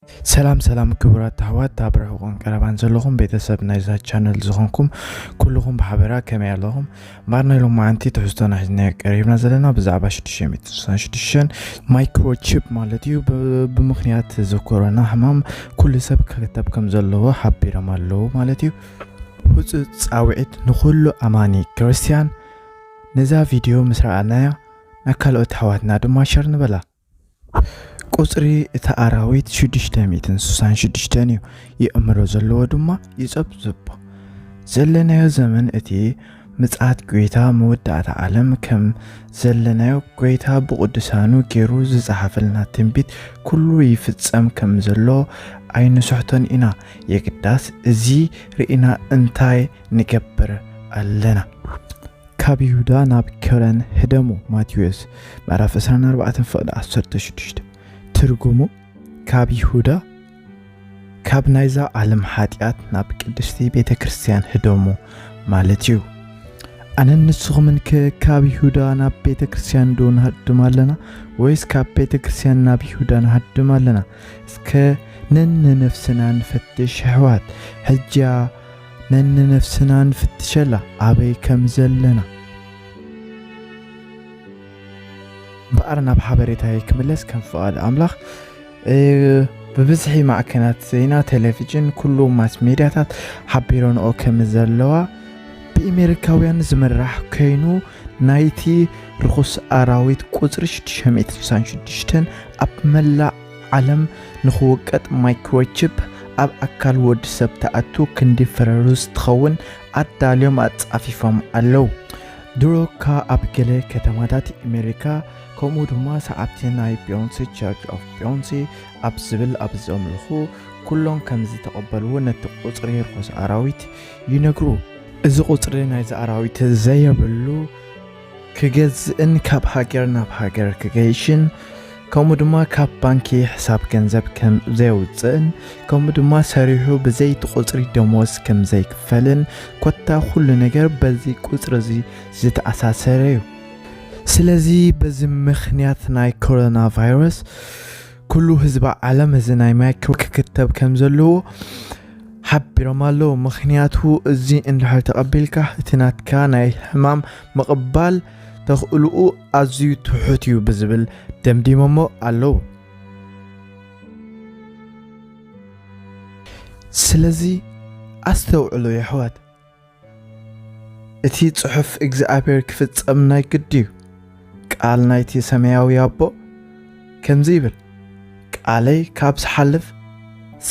ሰላም ሰላም ክቡራት ኣሕዋት ኣብ ርሑቕን ቀረባን ዘለኹም ቤተሰብ ናይዛ ቻነል ዝኾንኩም ኩልኹም ብሓበራ ከመይ ኣለኹም? እምበኣር ናይ ሎማዓንቲ ትሕዝቶና ሒዝናዮ ቀሪብና ዘለና ብዛዕባ ሽዱሽተ ሚእቲ ስሳን ሽዱሽተን ማይክሮቺፕ ማለት እዩ። ብ-፣ ብምኽንያት እዚ ኮሮና ሕማም ኩሉ ሰብ ክክተብ ከም ዘለዎ ሓቢሮም ኣለዉ ማለት እዩ። ህፁፅ ፃውዒት ንኹሉ ኣማኒ ክርስትያን። ነዛ ቪድዮ ምስ ረኣናያ ናብ ካልኦት ኣሕዋትና ድማ ሸር ንበላ። ቁፅሪ እቲ ኣራዊት ሽዱሽተ ሚእትን ስሳን ሽዱሽተን እዩ። የእምሮ ዘለዎ ድማ ይፀብፅቦ። ዘለናዮ ዘመን እቲ ምጽኣት ጐይታ መወዳእታ ዓለም ከም ዘለናዮ ጐይታ ብቕዱሳኑ ገይሩ ዝጸሓፈልና ትንቢት ኩሉ ይፍጸም ከም ዘሎ ኣይንስሕቶን ኢና። የግዳስ እዚ ርኢና እንታይ ንገብር ኣለና? ካብ ይሁዳ ናብ ከረን ህደሙ። ማቴዎስ ምዕራፍ ዕስራን ኣርባዕተን ፍቕዲ ዓሰርተ ሽዱሽተ። ትርጉሙ፣ ካብ ይሁዳ፣ ካብ ናይዛ ዓለም ሓጢኣት ናብ ቅድስቲ ቤተ ክርስቲያን ህደሙ ማለት እዩ። ኣነን ንስኹምን ከ ካብ ይሁዳ ናብ ቤተ ክርስቲያን ዶ ንሃድም ኣለና? ወይስ ካብ ቤተ ክርስቲያን ናብ ይሁዳ ንሃድም ኣለና? እስከ ነንነፍስና ንፈትሽ ኣሕዋት። ሕጂያ ነንነፍስና ንፍትሸላ ኣበይ ከም ዘለና። እምበኣር ናብ ሓበሬታዬ ክምለስ ከም ፍቓድ ኣምላኽ፣ እ፣ ብብዝሒ ማዕከናት ዜና፣ ቴሌቪዥን፣ ኩሉ ማስ ሜድያታት ሓቢረንኦ ከም ዘለዋ ብኤሜሪካውያን ዝምራሕ ከይኑ ናይቲ ርኹስ ኣራዊት ቁጽሪ ሽዱሽተ ሚእቲ ስሳን ሽዱሽተን ኣብ መላእ ዓለም ንኽውቀጥ ማይክሮቺፕ ኣብ ኣካል ወዲ ሰብ ትኣቱ ክንዲ ፍረ ሩዝ ትኸውን ኣዳልዮም ኣጻፊፎም ኣለዉ። ድሮ እኳ ኣብ ገለ ከተማታት ኣሜሪካ ከምኡ ድማ ሰዓብቲ ናይ ቢዮንሴ ቸርች ኦፍ ቢዮንሴ ኣብ ዝብል ኣብ ዘምልኹ ኩሎም ከም ዝተቐበልዎ ነቲ ቁጽሪ ርኹስ ኣራዊት ይነግሩ። እዚ ቁጽሪ ናይዚ ኣራዊት ዘየብሉ ክገዝእን ካብ ሃገር ናብ ሃገር ክገይሽን ከምኡ ድማ ካብ ባንኪ ሕሳብ ገንዘብ ከም ዘየውፅእን ከምኡ ድማ ሰሪሑ ብዘይቲ ቁፅሪ ደሞዝ ከም ዘይክፈልን ኮታ ኩሉ ነገር በዚ ቁፅሪ እዚ ዝተኣሳሰረ እዩ። ስለዚ በዚ ምኽንያት ናይ ኮሮና ቫይረስ ኩሉ ህዝቢ ዓለም እዚ ናይ ማይክሮ ክክተብ ከም ዘለዎ ሓቢሮም ኣለዉ። ምኽንያቱ እዚ እንድሕር ተቐቢልካ እቲ ናትካ ናይ ሕማም ምቕባል ተኽእልኡ ኣዝዩ ትሑት እዩ ብዝብል ደምዲሞሞ ኣለዉ። ስለዚ ኣስተውዕሉ የሕዋት። እቲ ጽሑፍ እግዚኣብሔር ክፍጸም ናይ ግዲ እዩ። ቃል ናይቲ ሰማያዊ ኣቦ ከምዚ ይብል፣ "ቃለይ ካብ ዝሓልፍ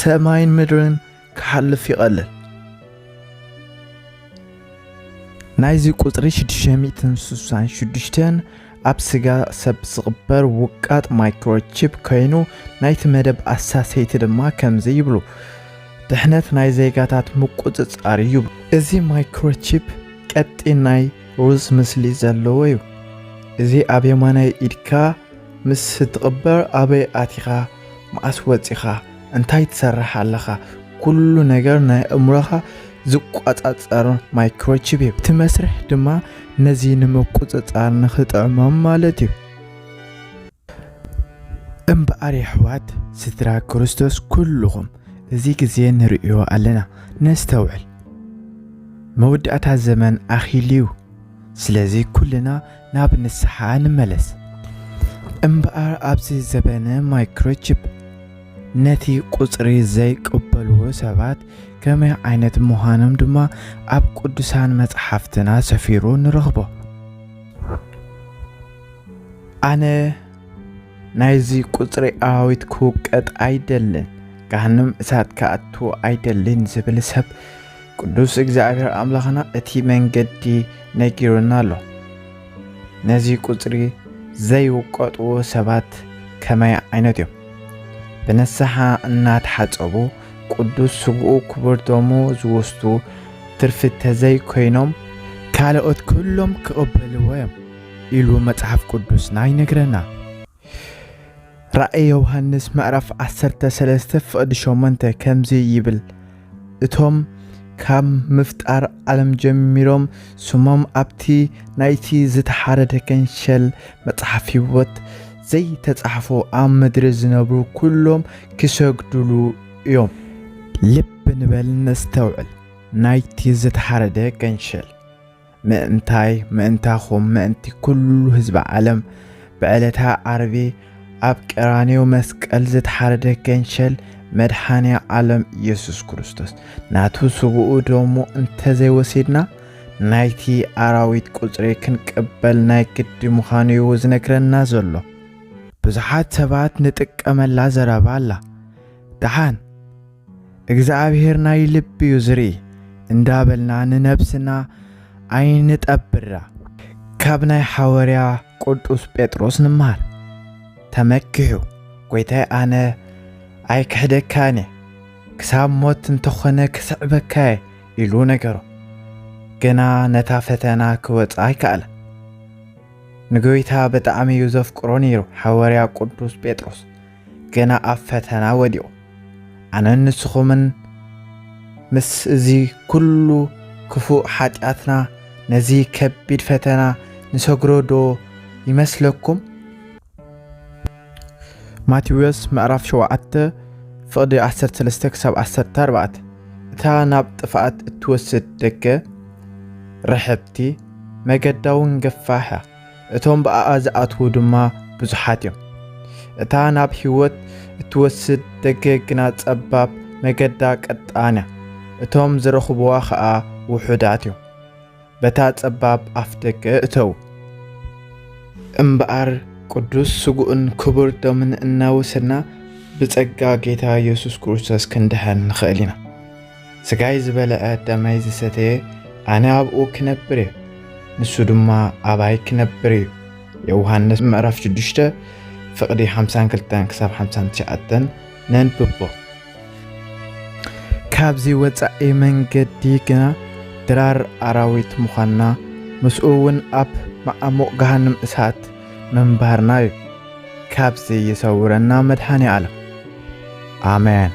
ሰማይን ምድርን ክሓልፍ ይቐልል።" ናይዚ ቁጽሪ ሽዱሽተ ሚእትን ስሳን ሽዱሽተን ኣብ ስጋ ሰብ ዝቕበር ውቃጥ ማይክሮቺፕ ኮይኑ፣ ናይቲ መደብ ኣሳሰይቲ ድማ ከምዚ ይብሉ፣ "ድሕነት ናይ ዜጋታት ምቁጽጻር እዩ ይብሉ። እዚ ማይክሮቺፕ ቀጢን ናይ ሩዝ ምስሊ ዘለዎ እዩ። እዚ ኣብ የማናይ ኢድካ ምስ እትቕበር ኣበይ ኣቲኻ፣ መኣስ ወጺኻ፣ እንታይ ትሰርሕ ኣለኻ፣ ኩሉ ነገር ናይ ኣእምሮኻ ዝቆጻጸር ማይክሮቺፕ እዩ። እቲ መስርሕ ድማ ነዚ ንምቁጽጻር ንኽጥዕሞም ማለት እዩ። እምበኣር የሕዋት ስድራ ክርስቶስ ኩልኹም እዚ ግዜ ንርእዮ ኣለና። ነስተውዕል። መወዳእታ ዘመን ኣኺሉ እዩ። ስለዚ ኩልና ናብ ንስሓ ንመለስ። እምበኣር ኣብዚ ዘበነ ማይክሮቺፕ ነቲ ቁጽሪ ዘይቅበልዎ ሰባት ከመይ ዓይነት ምዃኖም ድማ ኣብ ቅዱሳን መጽሓፍትና ሰፊሩ ንረኽቦ። ኣነ ናይዚ ቁጽሪ ኣራዊት ክውቀጥ ኣይደልን፣ ገሃነም እሳት ክኣቱ ኣይደልን ዝብል ሰብ ቅዱስ እግዚኣብሔር ኣምላኽና እቲ መንገዲ ነጊሩና ኣሎ። ነዚ ቁጽሪ ዘይውቀጥዎ ሰባት ከመይ ዓይነት እዮም? ብንስሓ እናተሓጸቡ ቅዱስ ስግኡ ክቡር ደሙ ዝወስዱ ትርፊ ተዘይኮይኖም ካልኦት ኩሎም ክቕበልዎ እዮም ኢሉ መጽሓፍ ቅዱስና ይነግረና። ራእይ ዮሃንስ ምዕራፍ ዓሰርተ ሰለስተ ፍቕዲ ሸሞንተ ከምዚ ይብል፣ "እቶም ካብ ምፍጣር ዓለም ጀሚሮም ስሞም ኣብቲ ናይቲ ዝተሓረደ ገንሸል መጽሓፍ ህይወት ዘይተጻሕፎ ኣብ ምድሪ ዝነብሩ ኩሎም ክሰግዱሉ እዮም። ልብ ንበል ነስተውዕል። ናይቲ ዝተሓረደ ገንሸል ምእንታይ ምእንታኹም ምእንቲ ኩሉ ህዝቢ ዓለም ብዕለታ ዓርቢ ኣብ ቀራንዮ መስቀል ዝተሓረደ ገንሸል መድሓኒ ዓለም ኢየሱስ ክርስቶስ ናቱ ስግኡ ደሙ እንተዘይወሲድና ናይቲ ኣራዊት ቁጽሪ ክንቅበል ናይ ግዲ ምዃኑ እዩ ዝነግረና ዘሎ። ብዙሓት ሰባት ንጥቀመላ ዘረባ ኣላ። ደሓን እግዚኣብሔር ናይ ልቢ እዩ ዝርኢ እንዳበልና ንነብስና ኣይንጠብራ። ካብ ናይ ሓወርያ ቅዱስ ጴጥሮስ ንመሃር። ተመኪሑ፣ "ጐይታይ ኣነ ኣይክሕደካን እየ፣ ክሳብ ሞት እንተኾነ ክስዕበካ እየ" ኢሉ ነገሮ። ግና ነታ ፈተና ክወጽኣ ኣይከኣለ። ንጎይታ ብጣዕሚ እዩ ዘፍቅሮ ነይሩ። ሓዋርያ ቅዱስ ጴጥሮስ ግና ኣብ ፈተና ወዲቑ። ኣነን ንስኹምን ምስ እዚ ኩሉ ክፉእ ሓጢኣትና ነዚ ከቢድ ፈተና ንሰግሮ ዶ ይመስለኩም? ማቴዎስ ምዕራፍ ሸውዓተ ፍቕዲ ዓሰርተ ሰለስተ ክሳብ ዓሰርተ ኣርባዕተ። እታ ናብ ጥፍኣት እትወስድ ደገ ርሕብቲ፣ መገዳ እውን ገፋሕ እያ፣ እቶም ብኣኣ ዝኣትዉ ድማ ብዙሓት እዮም። እታ ናብ ህይወት እትወስድ ደገ ግና ጸባብ፣ መገዳ ቀጣን እያ፣ እቶም ዝረኽብዋ ኸኣ ውሑዳት እዮም። በታ ጸባብ ኣፍ ደገ እተዉ። እምበኣር ቅዱስ ስግኡን ክቡር ደሙን እናወሰድና ብጸጋ ጌታ ኢየሱስ ክርስቶስ ክንድሐን ንኽእል ኢና። ስጋይ ዝበልዐ ደመይ ዝሰተየ ኣነ ኣብኡ ክነብር እየ፣ ንሱ ድማ ኣባይ ክነብር እዩ። ዮሃንስ ምዕራፍ ሽዱሽተ ፍቕዲ ሓምሳን ክልተን ክሳብ ሓምሳን ትሽዓተን ነንብቦ። ካብዚ ወጻኢ መንገዲ ግና ድራር ኣራዊት ምዃንና ምስኡ እውን ኣብ መዓሙቕ ገሃንም እሳት ምንባርና እዩ። ካብዚ ይሰውረና መድኃኔ ዓለም። ኣሜን።